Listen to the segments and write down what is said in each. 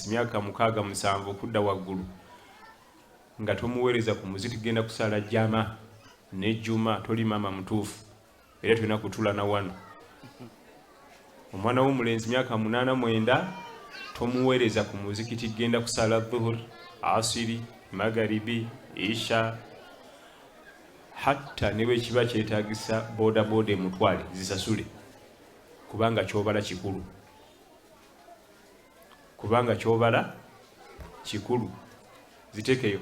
Myaka 6, 7 okudda waggulu, nga tomuweereza ku muzikiti kugenda kusaala jama ne juma, toli maama mutuufu era tulina kutula na wano. Omwana w'omulenzi myaka 8, 9, tomuweereza ku muzikiti kugenda kusaala dhuhur, asiri, magaribi, isha, hatta ne bwe kiba kyetaagisa boda boda emutwale, zisasule, kubanga kyobala kikulu, kubanga kyobala kikulu, ziteekeyo.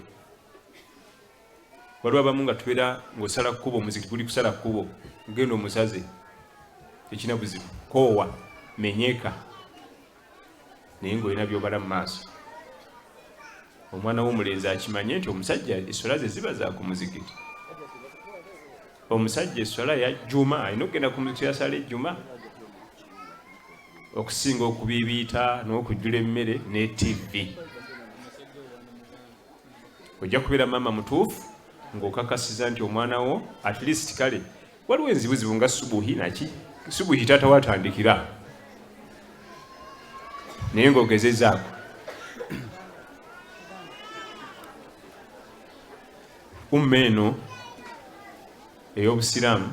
Waliwo abamu nga tubeera ng'osala kkubo, omuzikiti guli kusala kkubo, genda omusaze, tekirina buzibu, koowa, menyeka, naye ng'olina by'obala mu maaso. Omwana w'omulenzi akimanye nti omusajja essola ze ziba za ku muzikiti. Omusajja essola ya juma alina okugenda ku muzikiti asala ejjuma okusinga okubiibiita n'okujjula emmere ne TV. Ojja kubeera maama mutuufu ng'okakasiza nti omwana wo at least, kale waliwo enzibuzibu nga subuhi naki, subuhi taata watandikira, naye ng'ogezezaako. Umma eno ey'obusiraamu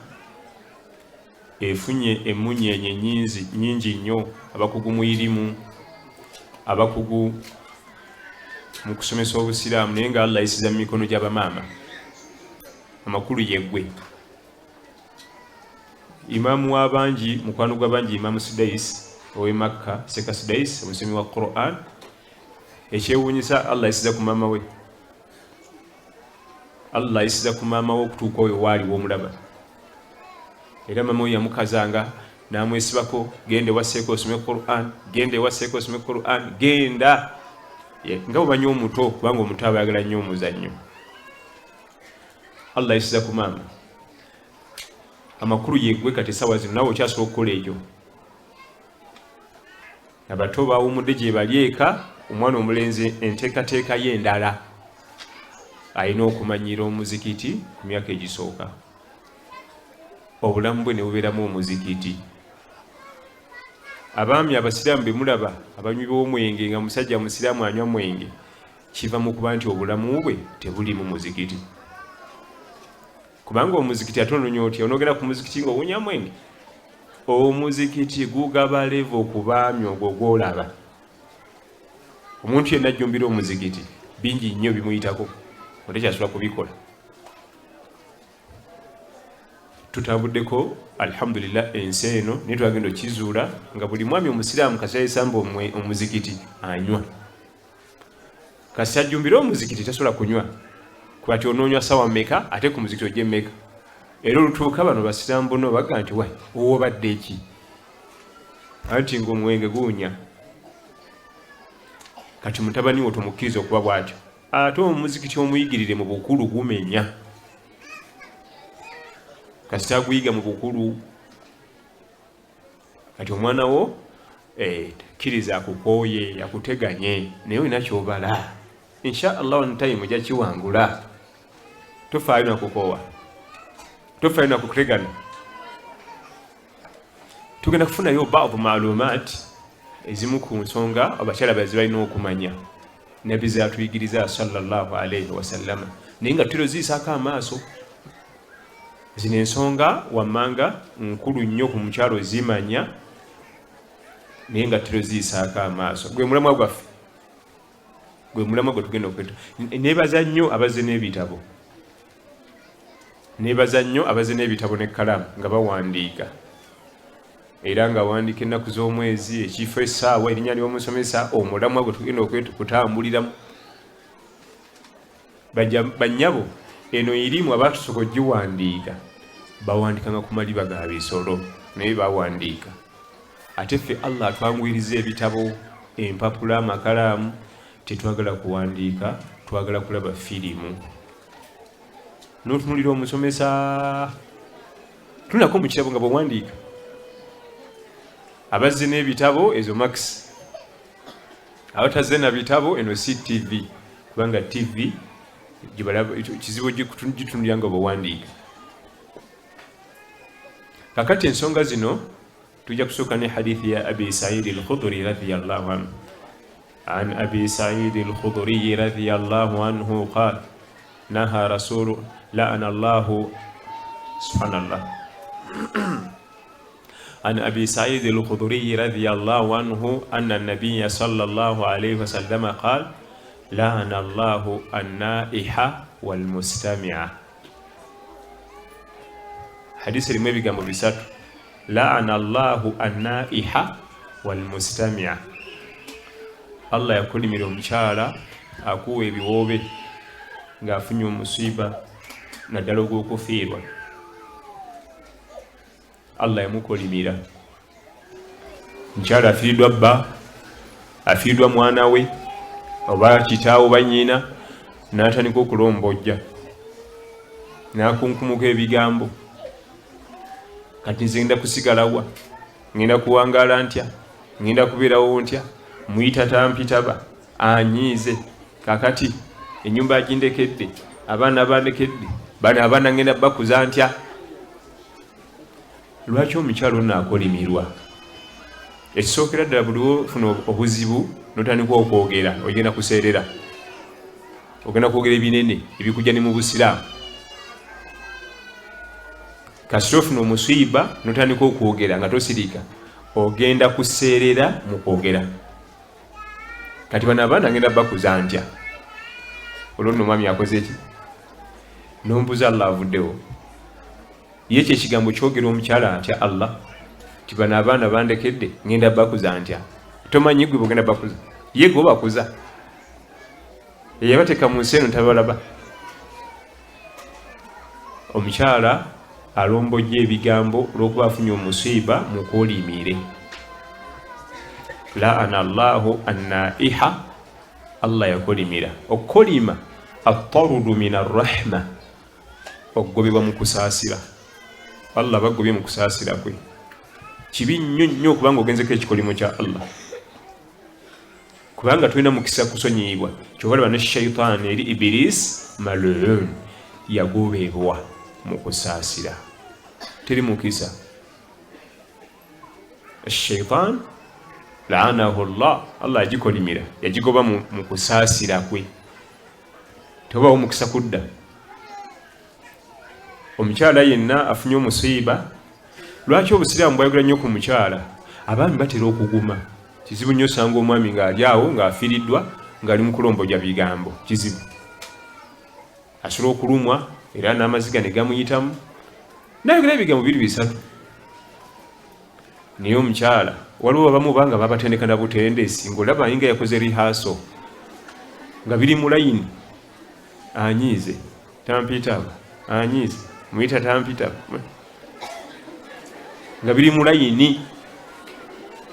efunye emmunyeenye nyingi nyingi nnyo, abakugu mu irimu, abakugu mu kusomesa obusiraamu, naye nga Allah ayisiza mu mikono gy'abamaama. Amakulu yeggwe imaamu w'abangi, mukwano gw'abangi, Imaamu Sudais ow'e Makka, Seka Sudais, omusomi wa Quran. Ekyewuunyisa, Allah ayisiza ku maama we, Allah ayisiza ku maama we okutuuka oyo waali w'omulaba. Era maama we yamukazanga n'amwesibako, "Genda ewaseeko osome Quran, genda ewaseeko osome Quran, genda." Nga bwemanyi omuto, kubanga omuto aba ayagala nnyo omuzannyo. Allah ayisiza ku maama. Amakulu yeggwe kati esawa zino nawe okyasobola okukola ekyo. Abato bawumudde gye bali eka. Omwana omulenzi enteekateeka ye endala, alina okumanyira omuzikiti ku myaka egisooka, obulamu bwe ne bubeeramu omuzikiti. Abaami abasiraamu be mulaba abanywi b'omwenge, nga musajja musiraamu anywa mwenge, kiva mu kuba nti obulamu bwe tebulimu muzikiti, kubanga omuzikiti ate ononya otya? Onoogera ku muzikiti ng'owunya mwenge? Omuzikiti gugaba level ku baami. Ogwo gwolaba omuntu yenna ajjumbira omuzikiti, bingi nnyo bimuyitako otekyasobola kubikola. Tutambuddeko, alhamdulillah, ensi eno, naye twagenda okizuula nga buli mwami omusiraamu kasita yesamba omuzikiti anywa, kasita ajjumbira omuzikiti tasobola kunywa. Kuba ti onoonywa sawa meka ate ku muzikiti ojja emmeka? Era olutuuka bano basiraamu bono baga nti, "Wai, owobadde eki?" Anti ngaomwenge guwunya. Kati mutabani wo tomukkiriza okuba bw'atyo. Ate omuzikiti omuyigirire mu bukulu, gumenya kasita aguyiga mu bukulu. Kati omwana wo kkiriza akukooye, akuteganye, naye olina kyobala. Insha Allah, one time ojja kiwangula. Tofaayo nakukoowa, tofaayo nakukutegana. Tugenda kufunayo baadu maalumaat, ezimu ku nsonga abakyala bazi balina okumanya, nabbi zatuyigiriza sallallahu alaihi wasallama, naye nga tutera oziyisaako amaaso. Zino ensonga wammanga nkulu nnyo ku mukyalo ozimanya, naye nga tutera oziyisaako amaaso. Gwe mulamwa gwaffe, gwe mulamwa gwe tugenda okweta. Nebaza nnyo abazze n'ebitabo, nebaza nnyo abazze n'ebitabo n'ekkalaamu nga bawandiika, era nga awandiika ennaku z'omwezi, ekifo, essaawa, erinnya ly'omusomesa, omulamwa gwe tugenda okutambuliramu. Bannyabo, eno irimu abatusooka ogiwandiika bawandikanga ku maliba ga bisolo, naye bawandiika. Ate ffe Allah atwanguyiriza ebitabo, empapula, amakalaamu. Tetwagala kuwandiika, twagala kulaba firimu n'otunulira omusomesa. Tunako mu kirabo nga bwewandiika. Abazze n'ebitabo, ezo max. Abatazze na bitabo, eno si TV, kubanga TV kizibu gitunulira nga bwewandiika. Kakati ensonga zino tujja kusooka ne hadithi ya Abi Saidi al-Khudri radiyallahu anhu. An Abi Saidi Alkhuduriyi radiyallahu anhu qal naha rasulu laana llahu subhanallah. An Abi Saidi Alkhuduriyi radiyallahu anhu anna nabiya sallallahu alaihi wasallama qal laana llahu annaiha walmustamia. Hadisi erimu ebigambo bisatu: laana llahu annaiha walmustamia. Allah yakolimira omukyala akuwa ebiwoobe ng'afunye omusiiba, naddala ogw'okufiirwa. Allah yamukolimira. Mukyala afiiriddwa bba, afiiriddwa mwana we oba kitaawe oba nnyina, n'atandika okulombojja n'akunkumuka ebigambo. Kati nze ngenda kusigalawa? Ngenda kuwangaala ntya? Ngenda kubeerawo ntya? Muyita tampitaba, anyiize. Kakati enyumba agindekedde, abaana bandekedde, bano abaana ngenda bakuza ntya? Lwaki omukyalo ono akolimirwa? Ekisookera ddala, buli ofuna obuzibu notandika okwogera, ogenda kuseerera, ogenda kwogera ebinene ebikujja ne mu busiraamu. Kasita ofuna omusiiba notandika okwogera nga tosirika, ogenda kuseerera mu kwogera. Kati bano abaana ngenda bakuza ntya? Olwo nno omwami akoze ki? Nombuza, Allah avuddewo ye? Ekyo ekigambo kyogera omukyala atya Allah ti bano abaana bandekedde, ngenda bakuza ntya? Tomanyi gwe bwogenda bakuza, ye gwe bakuza eyabateeka mu nsi eno tabalaba. Omukyala alombojja ebigambo olwokuba afunye omusiiba, mukolimire. Laana llahu annaiha, Allah yakolimira. Okukolima, attarudu min arrahma, okugobebwa mu kusaasira. Allah bagobye mu kusaasira kwe. Kibi nnyo nnyo okubanga ogenzeko ekikolimo kya Allah, kubanga tulina mukisa kusonyiyibwa. Kyova laba ne shaitaani eri Ibilis malun, yagobebwa mu kusaasira, teri mukisa. Shaitan laanahu llah, Allah yagikolimira, yagigoba mu kusaasira kwe, tebawo mukisa kudda. Omukyala yenna afunye omusiiba, lwaki obusiraamu bwayogera nnyo ku mukyala? Abaami batera okuguma. Kizibu nnyo osanga omwami ng'ali awo ng'afiiriddwa ng'ali mu kulomboja bigambo. Kizibu, asobola okulumwa era n'amaziga ne gamuyitamu nayogera ebigambo biri bisatu. Naye omukyala, waliwo abamu banga babatendeka na butendesi, ng'olaba ayinga yakoze rehearsal nga biri mu layini. Anyiize, tampitaba, anyiize, muyita tampitaba, nga biri mu layini,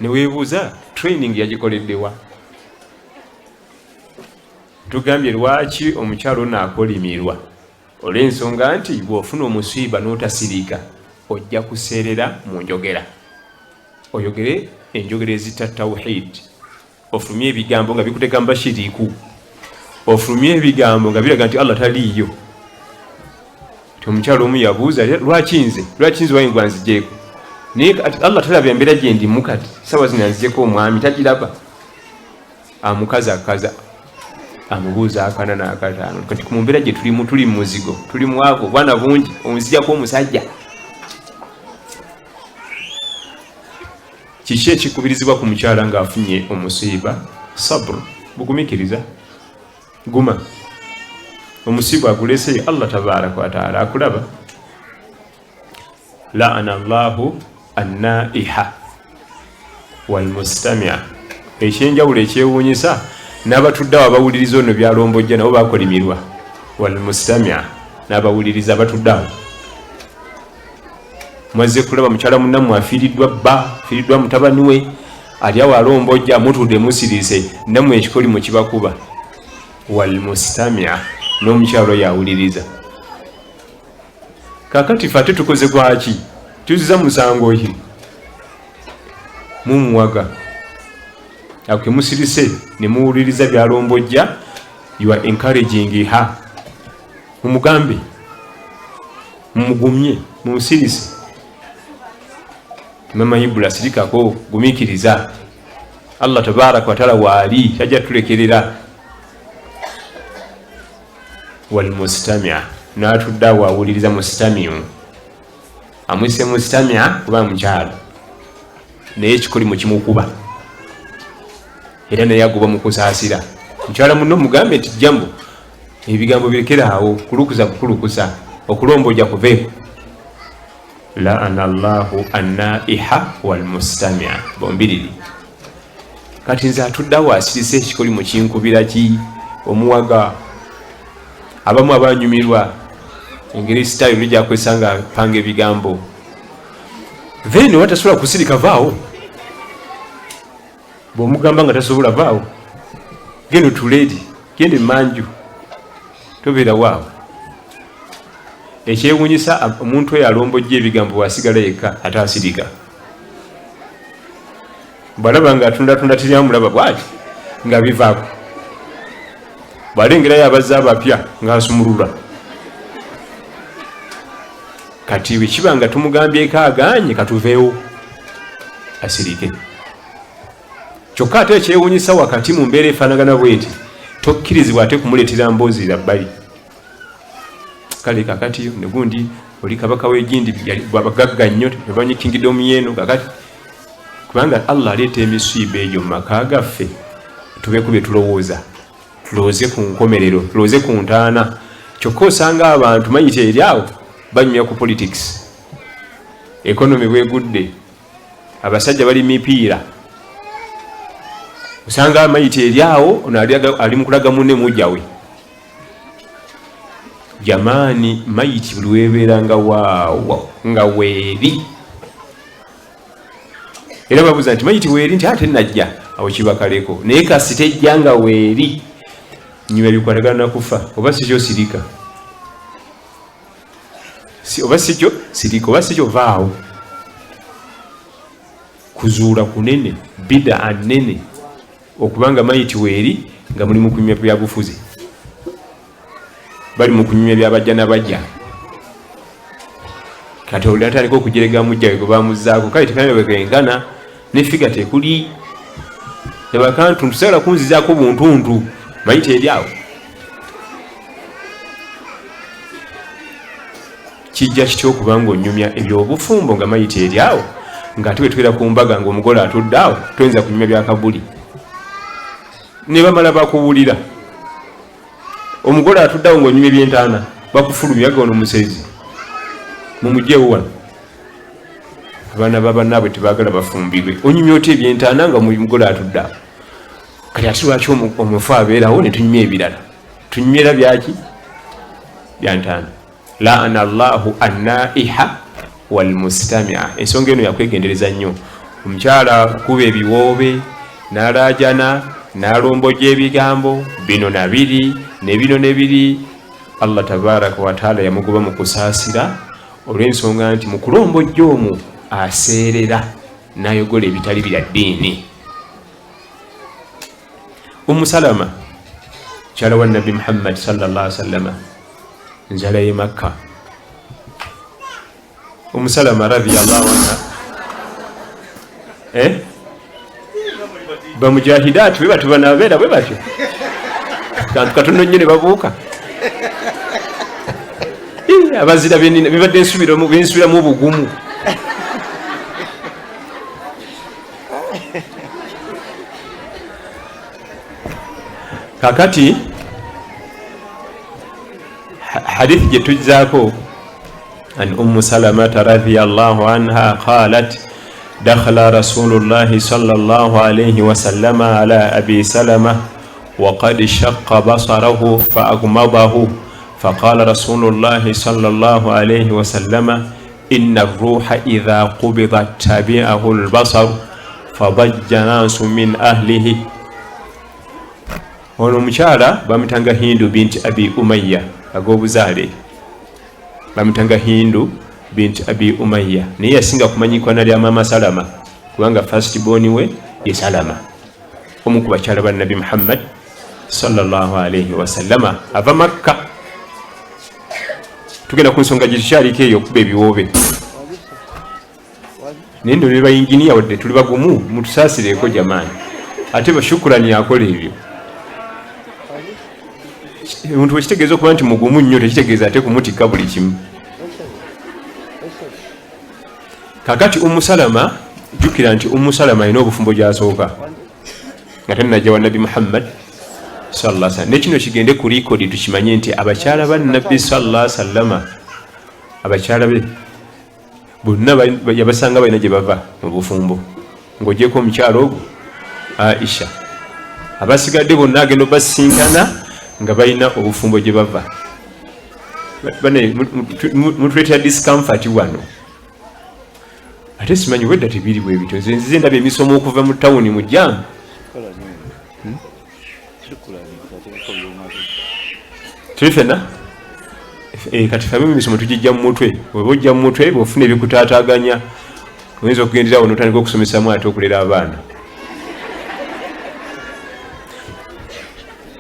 neweebuuza training yagikoleddewa. Tugambye lwaki omukyalo ono akolimirwa? Olw'ensonga nti bw'ofuna omusiiba n'otasirika, ojja kuseerera mu njogera, oyogere enjogera ezita tawhid, ofulumye ebigambo nga bikuteeka mu bashiriku, ofulumye ebigambo nga biraga nti Allah taliiyo. Ti omukyalo omu yabuuza, lwaki nze, lwaki nze wange gwanzijeeko? Naye Allah talaba embeera gye ndimu kati sawa zino anzijeko omwami? Tagiraba? Amukazi akaza amubuuza akana n'akataano. Kati ku mumbeera gye tulimu, tuli mu muzigo, tuli mwavu, obwana bungi, onzijako omusajja. Kiki ekikubirizibwa ku mukyala ng'afunye omusiiba? Sabr, bugumikiriza, guma. Omusiiba aguleseyo Allah tabaraka wataala akulaba. Laana llahu annaiha walmustamia. Ekyenjawulo ekyewuunyisa, n'abatudde awo abawuliriza ono byalombojja nabo bakolimirwa. Walmustamia, n'abawuliriza abatudde awo. Mwazze kulaba mukyala munnammwe afiiriddwa bba, afiiriddwa mutabani we, ali awo alombojja, mutudde musirise, nammwe ekikolimo kibakuba. Walmustamia, n'omukyalo oyo awuliriza. Kakati fe ate tukoze gwaki? Tuziza musango ki? Mumuwaga ako, musirise ne muwuliriza byalombojja. You are encouraging her. Mumugambe, mumugumye, mumusirise. Mama Ibula, sirikako, gumiikiriza. Allah tabaraka wataala waali tajja tulekerera. Walmustamia, n'atudde awo awuliriza. Mustamiu amwise mustamia kuba mukyalo, naye ekikolimo kimukuba era naye agoba mukusaasira. Mukyala muno mugambe nti jambo ebigambo birekeraawo kulukusa kukulukusa, okulomboja kuveeko. Laana llahu annaiha walmustamia, bombiriri. Kati nze atuddeawo asirise ekikolimo kinkubira ki omuwaga. Abamu abanyumirwa engeri sitayiro ligyakozesa nga panga ebigambo, then oba tasobola kusirika, vaawo. Bwomugamba nga tasobola, vaawo, genda otuleeri, genda emanju, tobeerawo awo. Ekyewunyisa, omuntu oyo alombojja ebigambo bwasigala yekka ate asirika. Bwalaba nga atundatunda teryamulaba bwati nga bivaako, bwalengerayo abazza abapya ng'asumulula. Kati bwekiba nga tumugambyeko aganye, katuveewo asirike. Kyokka ate ekyewunyisa, wakati mu mbeera efaanagana bweti, tokkirizibwa ate kumuleetera mboozi za bbali. Kale kakati negundi oli kabaka wegindi bagagga nnyo, tebamanyi kingdom yeeno kakati, kubanga Allah aleeta emisiiba egyo mu maka gaffe. Tubeeko bye tulowooza, tulowooze ku nkomerero, tulowooze ku ntaana. Kyokka osanga abantu mayiti eri awo banyumya ku politics, economy bwegudde, abasajja bali mipiira. Osanga mayiti eri awo, ono ali mukulaga munne mujjawe. Jamaani, mayiti buli webeera nga waawo nga weeri, era babuuza nti mayiti weeri, nti ate najja awo kibakaleko, naye kasi tejja nga weeri. Nyuma ebikwatagana nakufa, oba sikyo sirika, oba sikyo sirika, oba sikyo vaawo. Kuzuula kunene, bidaa nene okubanga mayiti weeri nga muli mukunyumya byabufuzi, bali mukunyumya byabajja nabajja. Kati oli atandika okujerega mujjawe gwe bamuzaako, kale tekanabwekenkana ne figa tekuli ebakantu ntusobola kunzizaako buntuntu. Mayiti eri awo, kijja kitya okubanga onyumya ebyobufumbo nga mayiti eri awo, ngaate bwetubeera ku mbaga nga omugole atudde awo, toyinza kunyumya byakabuli ne bamala bakuwulira. Omugole atudde awo ngaonyumya ebyentaana, bakufulumya ga ono musezi, mumugyewo wano. Abaana babanaabwe tebagala bafumbirwe. Onyumya otya ebyentaana nga omugole atudde awo? Kati ate lwaki omufu abeerawo netunyumya ebirala? Tunyumyera byaki? Byantaana. Laana llahu annaiha walmustamia. Ensonga eno yakwegendereza nnyo. Omukyala kuba ebiwoobe n'alaajana n'alomboja ebigambo bino nabiri ne bino nebiri, Allah tabaraka wataala yamugoba mu kusaasira, olw'ensonga nti mu kulombojja omwo aseerera n'ayogola ebitali bya ddiini. Umu Salama, mukyala wa Nabbi Muhammad sallallahu sallama, nzala ye Makka. Umu Salama radiallahu anha, eh? Bamujahidaati bwe batyo banabeera bwe batyo, kantu katono nnyo ne babuuka. Abazira bibadde bensubiramu obugumu. Kakati hadithi gye tujzaako, an Ummu Salamata radiallahu anha qalat dakhala rasulullahi sallallahu alayhi wasallama ala Abi Salama وقد شق بصره فأغمضه، فقال رسول الله صلى الله عليه وسلم: إن الروح إذا قبضت تبعه البصر، فضج ناس من أهله. Ono omukyala bamutanga Hindu binti Abi Umaya, ag'obuzaale bamutanga Hindu binti Abi Umaya, naye yasinga kumanyikwa nalya Mama Salama, kubanga first born we ye Salama, omu ku bakyala ba Nabi Muhammad sallallahu alaihi wasallama, ava Makka. Tugenda ku nsonga gyetukyaliko eyo okuba ebiwoobe, naye nno ne bayinginiya wadde tuli bagumu, mutusaasireeko jamaani. Ate bashukurani yakola ebyo. Omuntu bwekitegeeza okuba nti mugumu nnyo tekitegeeza ate kumutikka buli kimu. Kakati Ummu Salama, jjukira nti Ummu Salama alina obufumbo gy'asooka nga tannajja wa Nabbi Muhammad sallallahu alaihi wasallam. Ne kino kigende ku likodi tukimanye nti abakyala ba Nabbi sallallahu alaihi wasallama, abakyala be bonna yabasanga balina gye bava mu bufumbo, ng'ogyeko omukyala ogwo Aisha, abasigadde bonna agenda obasinkana nga balina obufumbo gye bava. Bane mutuleetera discomfort wano. Ate simanyi wedda tebiri bwe bityo. Nze nzize ndaba emisomo okuva mu tawuni mu jaamu. Tuli fenna kati fe abamu emisomo tugijja mu mutwe. Bw'oba ojja mu mutwe bw'ofuna ebikutaataaganya oyinza okugendera awo n'otandika okusomesamu ate okulera abaana.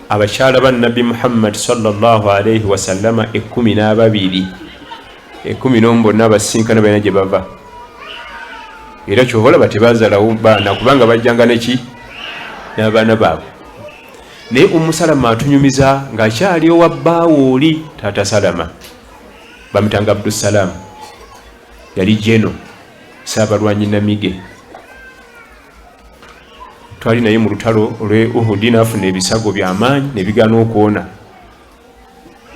Abakyala ba Nabbi Muhammad sallallahu alaihi wasallama 12, 11 bonna abasinkana balina gye bava. Era kyova olaba tebaazalawo baana kubanga bajjanga neki n'abaana baabwe. Naye Ummu Salama atunyumiza ng'akyali owa bbaawe oli taata Salama, bamutanga Abdussalaamu, yali jeno saabalwanyi namige. Twali naye mu lutalo olw'e Uhudi, n'afuna ebisago by'amaanyi ne bigaana okuwona.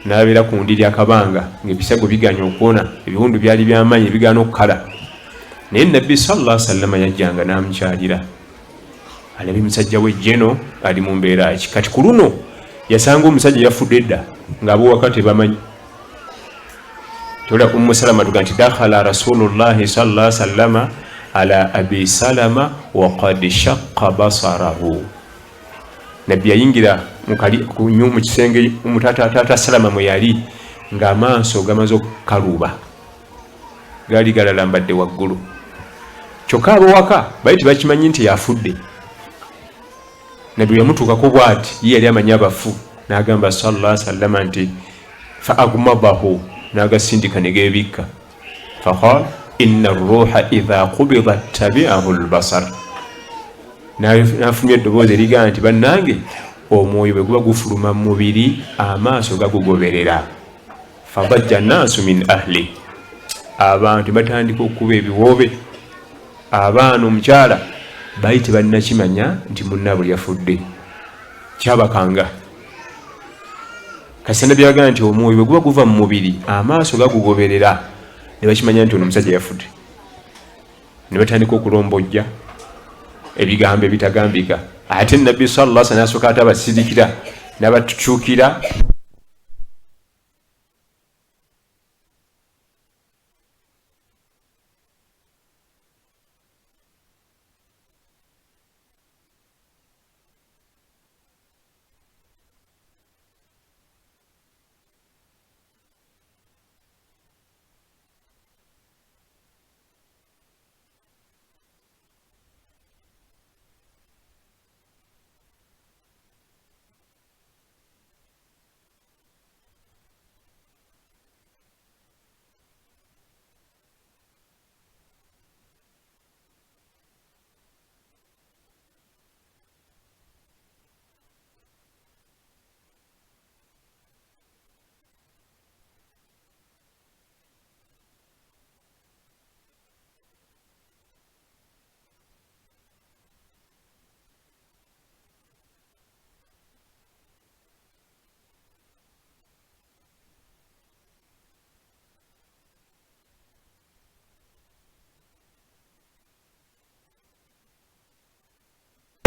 N'abeera ku ndiri akabanga ng'ebisago biganye okuwona, ebiwundu byali by'amaanyi bigaana okukala. Naye Nabbi sallallahu alaihi wasallam yajjanga n'amukyalira alabe musajja we jeno ali mu mbeera ki. Kati ku luno yasanga omusajja yafudde dda ng'ab'owaka tebamanyi. Tola Ummu Salama tuga nti dakhala Rasulullahi sallallahu alaihi wasallama ala Abi Salama wa qad shaqqa basarahu. Nabbi yayingira mu kisenge taata Salama mwe yali ng'amaaso gamaze okukaluba, gaali galalambadde waggulu. Kyokka ab'owaka bali tebakimanyi nti yafudde. Nabbi yamutuukako bw'ati, ye yali amanyi abafu, n'agamba sallallahu alaihi wasallama nti fa agmadahu, n'agasindika ne geebikka. Faqala inna ruha idha qubida tabi'ahu albasar. N'afumya eddoboozi erigamba nti bannange omwoyo bwe guba gufuluma mu mubiri amaaso gagugoberera. Fadajja nnaasu min ahli, abantu batandika okukuba ebiwoobe. Abaana omukyala baali tebannakimanya nti munnaabwe yafudde, kyabakanga. Kasita byagamba nti omwoyo bwe guba guva mu mubiri amaaso gagugoberera, ne bakimanya nti ono omusajja yafudde. Ne batandika okulombojja ebigambo ebitagambika. Ate Nabbi sallallahu alaihi wasallam n'asooka ate abasirikira n'abatukyukira.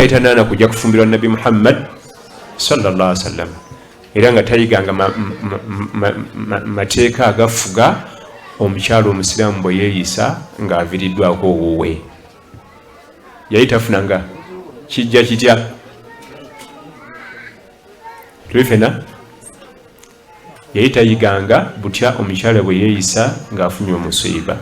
Tanaana kujja kufumbirwa Nabbi Muhammad sallallahu alaihi wasallam, era nga tayiganga mateeka agafuga omukyala omusiraamu bwe yeeyisa ng'aviriddwako owuwe. Yali tafunanga kijja kitya tuli fena. Yali tayiganga butya omukyala bwe yeeyisa ng'afunye omusiiba.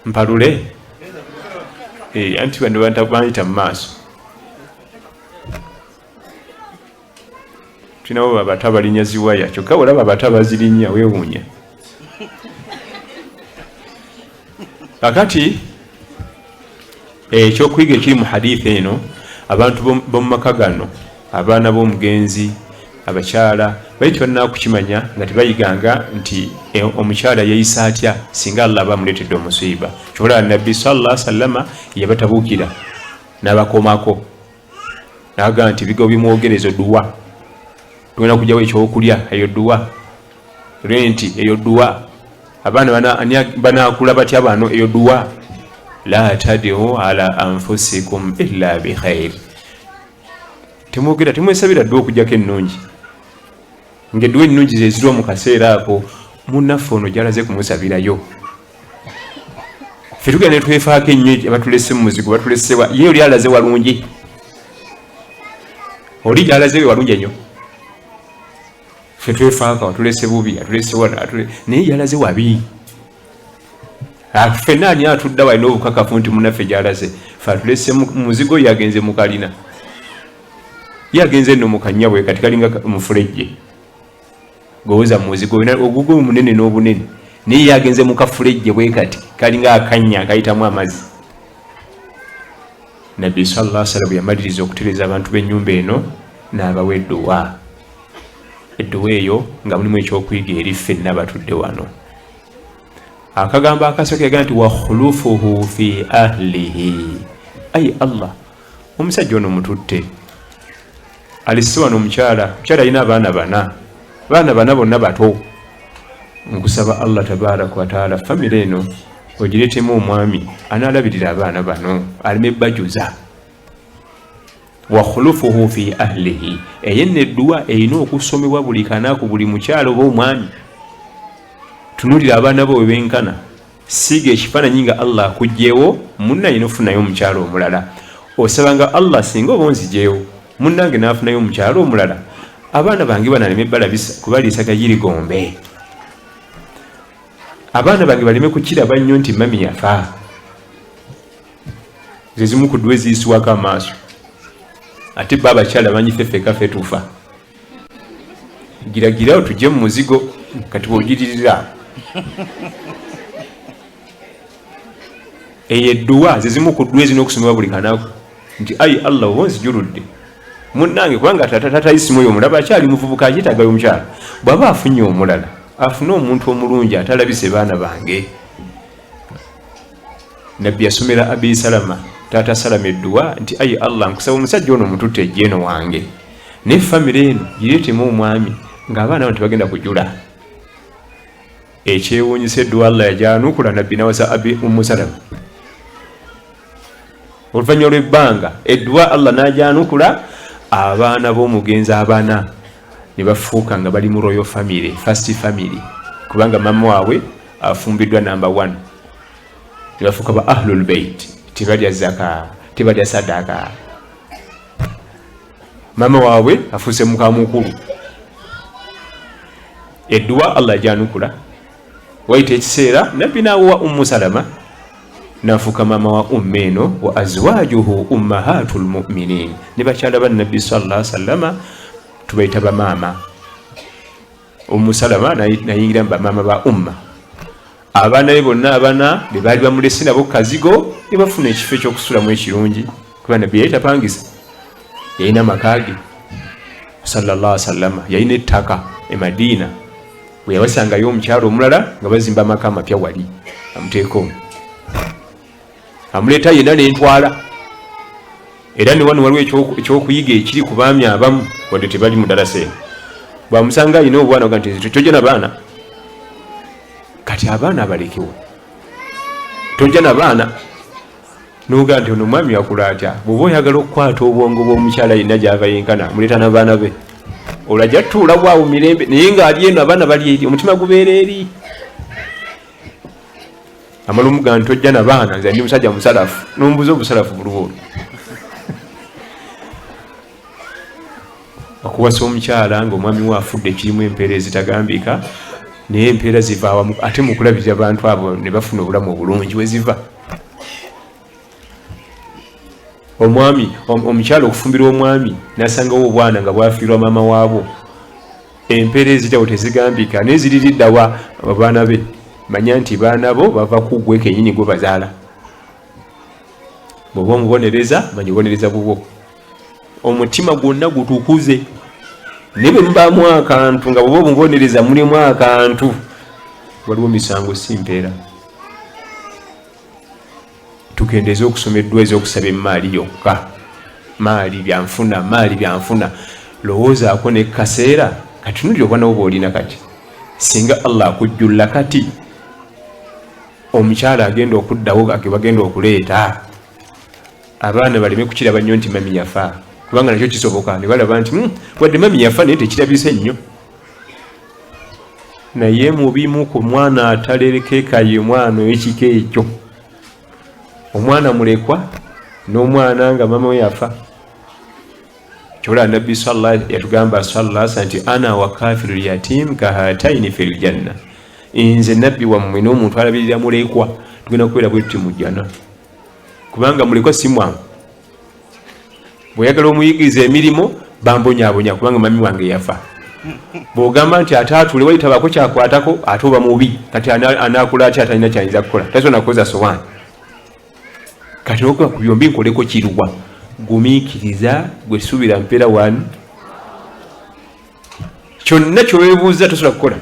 Mpalule anti bano banayita mu maaso, tulinawo babato abalinnya ziwaya, kyokka olaba abato abazirinnya weewuunya. Kakati ekyokuyiga ekiri mu hadithi eno, abantu b'omu maka gano, abaana b'omugenzi, abakyala bali tebalina kukimanya nga tebayiganga nti omukyala yeeyisa atya singa Allah aba amuleetedde omusiiba. Kyolaba Nabbi sallallahu alaihi wasallama yabatabuukira n'abakomako n'agamba nti ebigambo bimwogerezo dduwa, tugenda kugyawo ekyokulya, eyo dduwa, renti, eyo dduwa, abaana banaakula batya bano, eyo dduwa. La tadiu ala anfusikum illa bikhair, temwogera temwesabira dduwa okujjako ennungi, ng'edduwa ennungi zezirwa mu kaseera ako. Munnaffe ono gyalaze kumusabirayo, ffe tugenda ne twefaako ennyo, batulese mu muzigo, batulesewa, ye oli alaze walungi, oli gyalaze we walungi ennyo. Ffe twefaako atulese bubi, atulese wano, naye gyalaze wabi. Ffenna ani atudda walina obukakafu nti munnaffe gyalaze? Ffe atulese mu muzigo, yagenze mu kalina, yagenze nno mu kannya bwe kati kalinga mufulejje gowoza mu muzigo ogugwo munene n'obunene, naye yagenze mu kafulejje bwe kati kalinga akannya akayitamu amazzi. Nabbi sallallahu alaihi wasallam yamaliriza okutereeza abantu b'ennyumba eno n'abawa edduwa. Edduwa eyo nga mulimu ekyokuyiga eri ffenna batudde wano. Akagambo akasooka yagamba nti wakhulufuhu fi ahlihi, ayi Allah, omusajja ono mututte alese wano omukyala, omukyala alina abaana bana, abaana bana bonna bato. Nkusaba Allah tabaraka wataala famire eno ogireetemu omwami anaalabirira abaana bano aleme bajuza. Wakhulufuhu fi ahlihi, eyo nno edduwa erina okusomebwa buli kanaku buli mukyala oba omwami. Tunuulira abaana bo bwe benkana, siiga ekifaananyi nga Allah akuggyewo munna alina okufunayo omukyala omulala. Osabanga Allah singa oba onzigyewo munnange n'afunayo omukyala omulala, abaana bange bano aleme balabisa kubaliisa gayirigombe, abaana bange baleme kukiraba nnyo nti mami yafa. Ze zimu ku dduwa eziyisibwako amaaso. Ate bo abakyala bangi ffe ffeka ffe tufa, giragira tujje mu muzigo kati bw'ogiririra. Eyo edduwa ze zimu ku dduwa ezirina okusomebwa buli kanaku nti ayi Allah oba onzijuludde munnange, kubanga tata isimu oyo omulaba akyali muvubuka akyetaagayo omukyala, bw'aba afunye omulala afune omuntu omulungi atalabise baana bange. Nabbi yasomera Abi Salama taata Salama edduwa nti ayi Allah nkusaba omusajja ono omututte ejje eno wange, naye famire eno gireetemu omwami ng'abaana bano tebagenda kujula. Ekyewuunyisa edduwa Allah yajanukula, Nabbi nawasa Abi Ummu Salama. Oluvannyuma lw'ebbanga edduwa Allah n'ajanukula, abaana b'omugenzi abana ne bafuuka nga bali mu royal family, first family, kubanga mama waabwe afumbiddwa number 1. Ne bafuuka ba ahlul bait, tebalya zaka, tebalya sadaka. Mama waabwe afuuse mukamukulu. Edduwa Allah ajanukula. Wayita ekiseera Nabbi n'awowa Ummu Salama n'afuuka maama wa umma eno, wa azwajuhu ummahatul mu'minin, ne bakyala ba Nabbi sallallahu alaihi wasallama tubayita bamaama. Ummu Salama nayingira mu bamaama ba umma. Abaana be bonna abana be baali bamulese nabo kazigo ne bafuna ekifo ekyokusulamu ekirungi, kuba Nabbi yali tapangisa, yalina amaka ge sallallahu alaihi wasallama, yalina ettaka e Madiina. Bwe yabasangayo omukyalo omulala nga bazimba amaka amapya wali, amuteeka omwo, amuleeta yenna n'entwala. Era ne wano waliwo ekyokuyiga ekiri ku baami abamu wadde tebali mu ddalasa eno, bw'amusanga alina obwana oga nti tojja na baana, kati abaana abalekewo, tojja na baana. N'ogaa nti ono omwami akula atya? Bw'oba oyagala okukwata obwongo bw'omukyala yenna gy'ava yenkana, amuleeta n'abaana be, olwo ajja tutuula bwawo mirembe, naye ng'ali eno abaana bali eri, omutima gubeera eri. Amala omugamba nti tojja na baana, nze ndi musajja musalafu, n'ombuuza obusalafu buluwa olwo. Okuwasa omukyala ng'omwami we afudde kirimu empeera ezitagambika, naye empeera ziva awamu ate mu kulabirira abantu abo ne bafuna obulamu obulungi we ziva. Omwami omukyala okufumbirwa omwami n'asangawo obwana nga bwafiirwa maama waabwo, empeera ezitawo tezigambika, naye ziririddawa abaana be Manya nti baana bo bava ku ggwe kenyini gwe bazaala. Bw'oba omubonereza, manya obonereza bubwo. Omutima gwonna gutukuze, naye bwe mubaamu akantu nga bw'oba omubonereza mulimu akantu, waliwo misango si mpeera. Tukendeeze okusoma eddwa ez'okusaba emmaali yokka. Maali byanfuna, maali byanfuna. Lowoozaako ne kaseera katunulire obwana bwo bw'olina kati. Singa Allah akujjulla kati, omukyala agenda okuddawo ge bagenda okuleeta, abaana baleme kukiraba nnyo nti mami yafa, kubanga nakyo kisoboka ne balaba nti wadde mami yafa naye tekirabise nnyo. Naye mubimu ku mwana atalerekeka ye mwana ow'ekika ekyo, omwana mulekwa n'omwana nga mama we yafa. Kyola Nabbi sallallahu yatugamba sallallahu alaihi nti ana wa kafiru yatim kahataini fil janna, nze nabbi wammwe n'omuntu alabirira mulekwa tugenda kubeera bwe tuti mu jjana. Kubanga mulekwa si mwangu, bw'oyagala omuyigiriza emirimu bambonyabonya kubanga mami wange yafa. Bw'ogamba nti ate atule wali tabaako kyakwatako, ate oba mubi. Kati anaakula atya atalina kyayinza kukola, tasobola nakukoza sowaani. Kati okuba ku byombi nkoleko kiruwa? Gumiikiriza, gwe suubira mpeera wani. Kyonna kyeweebuuza tosobola kukola,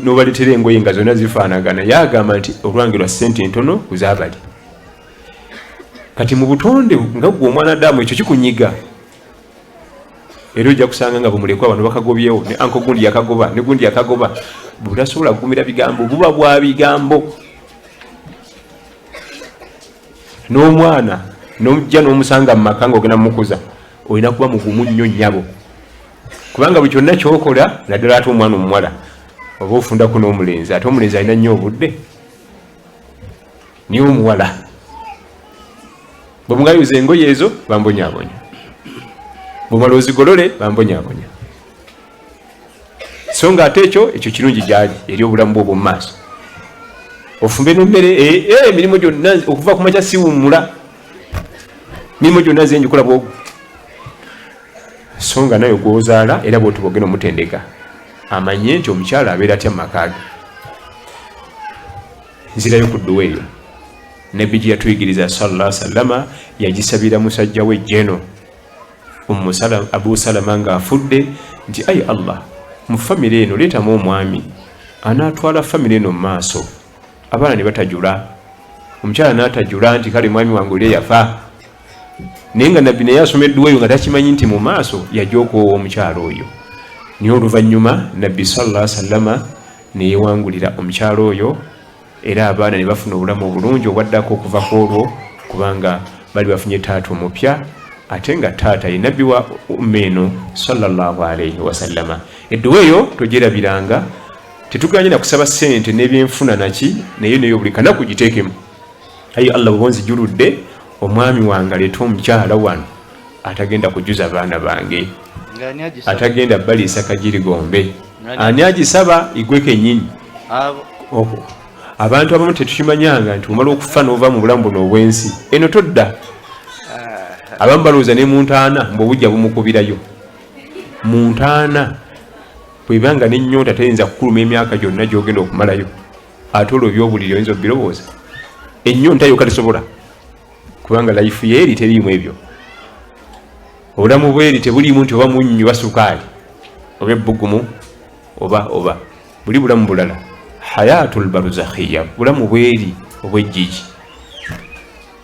nobaleetera engoye nga zonna zifaanagana. Yagamba nti olwange lwa ssente ntono kuzaabali. Kati mu butonde nga ggwe omwana daamu ekyo kikunyiga, era ojja kusanga nga bumulekwa bano bakagobyewo, ne anko gundi yakagoba ne gundi yakagoba. Butasobola kugumira bigambo, buba bwa bigambo. N'omwana n'ojja n'omusanga mu maka ng'ogenda mumukuza, olina kuba mugumu nnyo nnyabo, kubanga buli kyonna kyokola, naddala ate omwana omuwala oba ofundako n'omulenzi, ate omulenzi alina nnyo obudde, niye omuwala bwe mugayuza engoye ezo bambonyabonya, bwemala ozigolole bambonyabonya. So nga ate ekyo kirungi gyali eri obulamu bwo obw'omu maaso. Ofumbe n'emmere, emirimu gyonna okuva ku makya siwummula, emirimu gyonna nze njikola bwogu. So nga naye gwozaala era bw'otuba ogenda omutendeka amanye nti omukyala abeera atya mu maka ge. Nzirayo ku dduwa eyo Nabbi gye yatuyigiriza sallallahu alaihi wasallama, yagisabira musajja we Jeno Abu Salama ng'afudde nti ayi Allah, mu famire eno leetamu omwami anaatwala famire eno mu maaso, abaana ne batajula, omukyala n'atajula nti kale mwami wange oli eyafa. Naye nga Nabbi naye asoma edduwa eyo nga takimanyi nti mu maaso yajja okuwoowa omukyala oyo. Naye oluvannyuma Nabbi sallallahu alaihi wasallama ne yeewangulira omukyala oyo, era abaana ne bafuna obulamu obulungi obwaddako okuva ku olwo, kubanga bali bafunye taata omupya, ate nga taata ye nabbi wa umma eno sallallahu alaihi wasallama. Edduwa eyo togyerabiranga. Tetuganye na kusaba ssente n'ebyenfuna naki, naye neyo buli kanaku giteekemu. Ayi Allah, bw'oba onzijuludde omwami wange aleete omukyala wano atagenda kujuza baana bange, atagenda baliisa kagirigombe. Ani agisaba? Igwe kennyini. Abantu abamu tetukimanyanga nti omala okufa n'ova mu bulamu buno obw'ensi eno todda. Abamu balowooza ne mu ntaana mbu obujja bumukubirayo. Mu ntaana bw'eba nga n'ennyonta teyinza kukuluma emyaka gyonna gy'ogenda okumalayo, ate olwo ebyobuliri oyinza obirowooza? Ennyonta yokka tesobola, kubanga life yeeri teriimu ebyo. Obulamu bweri tebuliimu nti oba munnyu oba sukaali oba ebbugumu oba buli bulamu bulala. Hayatul barzakhiya, bulamu bweri obwejjiji.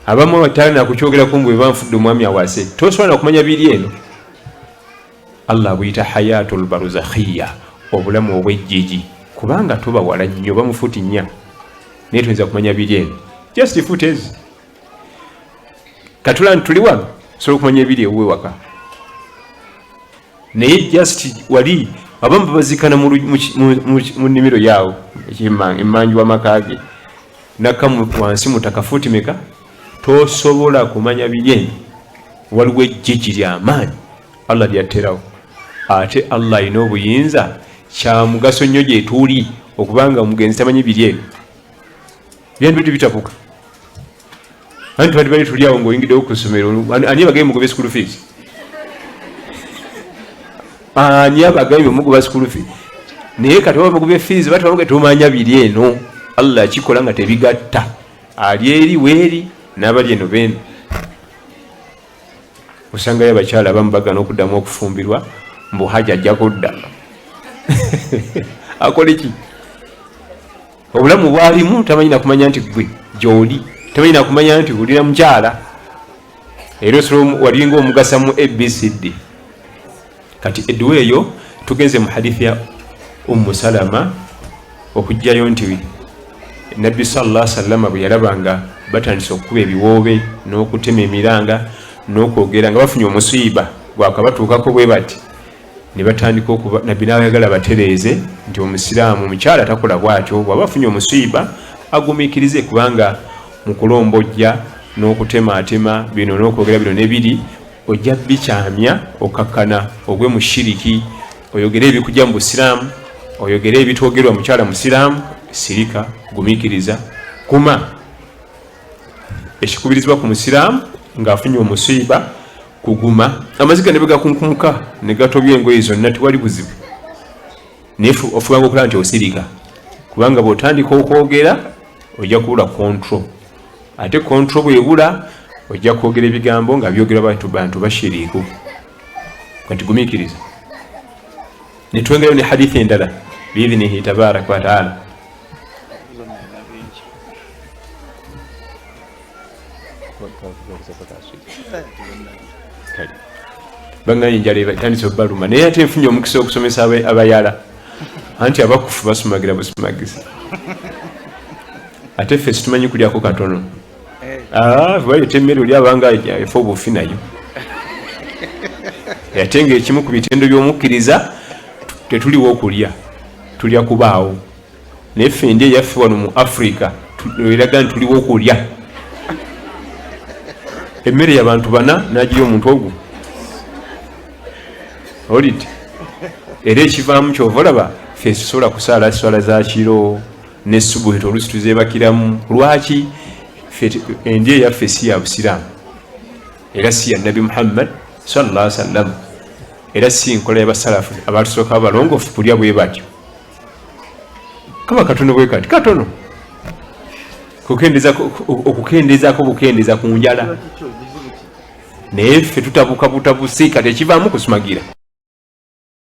Abamu abatala nakukyogeraku mbu bwe banfudde omwami awase, tosobola nakumanya biri eno. Allah abuyita hayatul barzakhiya, obulamu obwejjiji, kubanga toba wala nnyo, oba mufuti nnya, naye tuyinza kumanya biri eno just futi ezi katula nti tuli wano, osobola okumanya ebiri ewuwe waka. Naye just wali abamu babazikana mu nnimiro yaawo emmanju w'amaka ge, nakka wansi mutaka fuuti meka, tosobola kumanya biri eno. Waliwo ejjiji lyamaanyi Allah lyatterawo, ate Allah alina obuyinza. Kya mugaso nnyo gyetuuli okubanga omugenzi tamanyi biri eno, byandu bitapuka. Anti bali bali tuli awo ng'oyingiddewo ku ssomero, ani abagambye mugobe school fees? Ani abagambye mugoba school fees? Naye kati oba bakubye fees bati tumanya biri eno. Allah akikola nga tebigatta. Ali eri weeri n'abali eno beeno. Osangayo abakyala abamu bagana okuddamu okufumbirwa mbu Hajji ajja kudda. Akole ki? Obulamu bwalimu tamanyi nakumanya nti gwe gy'oli, tamanyi nakumanya nti olina mukyala. Era osobola walinga omugasa mu ABCD. Kati edduwa eyo tugenze mu hadithi ya Ummu Salama okugjayo nti Nabbi sallallahu alaihi wasallam bwe yalaba nga batandise okukuba ebiwoobe n'okutema emiranga n'okwogera nga bafunye omusiiba gwakabatuukako bwe bati, ne batandika okuba Nabbi n'ayagala batereeze nti omusiraamu omukyala takola bw'atyo, bw'aba afunye omusiiba agumiikirize, kubanga mu kulombojja n'okutemaatema bino n'okwogera bino ne biri ojja bikyamya okakkana ogwe mu shiriki, oyogere ebikujja mu busiraamu, oyogere ebitwogerwa mukyala musiraamu. Sirika, gumiikiriza, kuma. Ekikubirizibwa ku musiraamu ng'afunye omusiiba kuguma, amaziga ne bwegakunkumuka ne gatobya engoye zonna tewali buzibu, naye ofubanga okulaba nti osirika, kubanga bw'otandika okwogera ojja kubula control, ate control bwebula ojja kwogera ebigambo nga byogerwa bantu bashiriiku. Kati gumiikiriza. Netwongerayo ne hadithi endala biidhinihi tabaraka wataala. Banganye enjala etandise obaluma, naye ate nfunye omukisa okusomesa abayala, anti abakufu basumagira busumagizi, ate ffe situmanyi kulyako katono. Baleeta emmere oli abanga efa obufi nayo, ate nga ekimu ku bitendo by'omukkiriza tetuliwo okulya, tulya kubaawo. Naye ffe endi eyaffe wano mu Africa eraga nti tuliwo okulya. Emmere y'abantu bana n'agirya omuntu ogwo olidde, era ekivaamu kyova olaba ffe tusobola kusaala swala za kiro ne subuhi oluusi tuzeebakiramu. Lwaki? Endi eyaffe si ya busiraamu, era si ya Nabbi Muhammad sallallahu alaihi wasallam, era si nkola y'abasalafu abatusooka abalongoofu kulya bwe batyo. Kaba katono bwe kati katono okukendezaako bukendeza ku njala, naye ffe tutabuka butabusi, kati ekivaamu kusumagira.